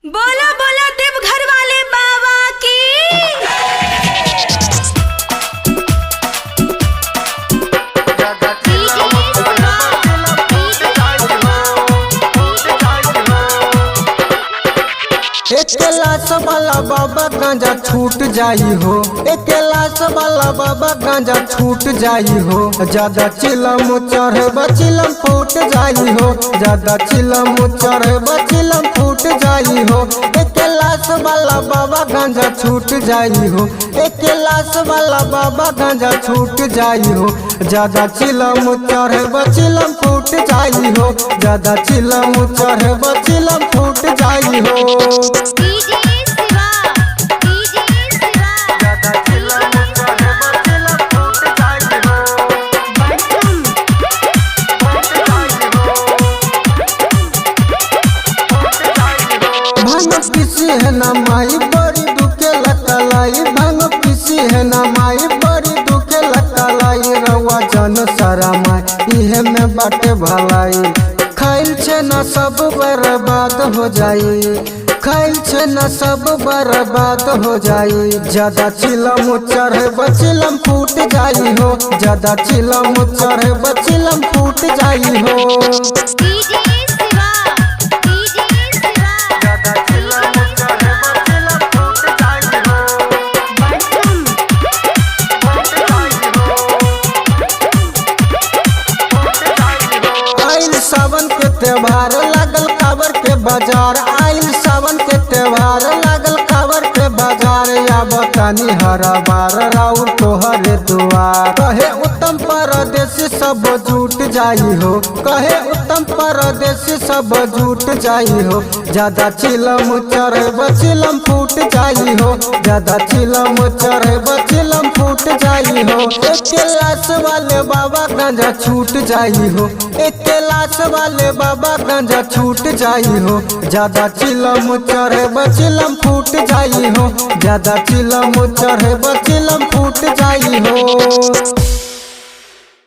बोला बोला देवघर वाले बाबा की। एक लाश वाला बाबा गांजा छूट जाई हो, एक लाश वाला बाबा गांजा छूट जाई हो। ज्यादा चिलम चढ़ बचिलम फूट जाई हो, ज्यादा चिलम चढ़ बचिलम फूट जाई हो। एक लाश वाला बाबा गांजा छूट जाई हो, एक लाश वाला बाबा गांजा छूट जाई हो। ज्यादा चिलम चढ़ बचिलम फूट जाई हो, ज्यादा चिलम चढ़ बचिलम फूट जाई हो। डीजे शिवा, डीजे शिवा, बटम भांग पीसी है ना माई बड़ी दुखे लकलाई, भांग पीसी है ना माई बड़ी दुखे लकलाई। रवा जन सारा माई इहे में बाटे भलाई, खाइल छे ना सब बर्बाद हो जाई, खाइल छे ना सब बर्बाद हो जाई। ज्यादा चिलम चढ़े बचिलम फूट जाई हो, ज्यादा चिलम चढ़े बचिलम फूट जाई हो। डीजे शिवा, डीजे शिवा, बटम आइल सावन के त्योहार लागल कावर के बाजार, आइल सावन के त्योहार लागल कावर के बाजार। या बतानी हर बार राउर तोहरे दुआर, कहे उत्तम परदेसी सब जुट जाई हो, कहे उत्तम परदेसी सब जुट जाई हो। ज्यादा चिलम चढ़े बचिलम फूट जाई हो, ज्यादा चिलम चढ़े बचिलम फूट जाई हो। एक लाश वाले बाबा गांजा छूट जाई हो, एक लाश वाले बाबा गांजा छूट जाई हो। ज्यादा चिलम चढ़े बचिलम फूट जाई हो, ज्यादा चिलम चढ़े बचिलम फूट जाई हो।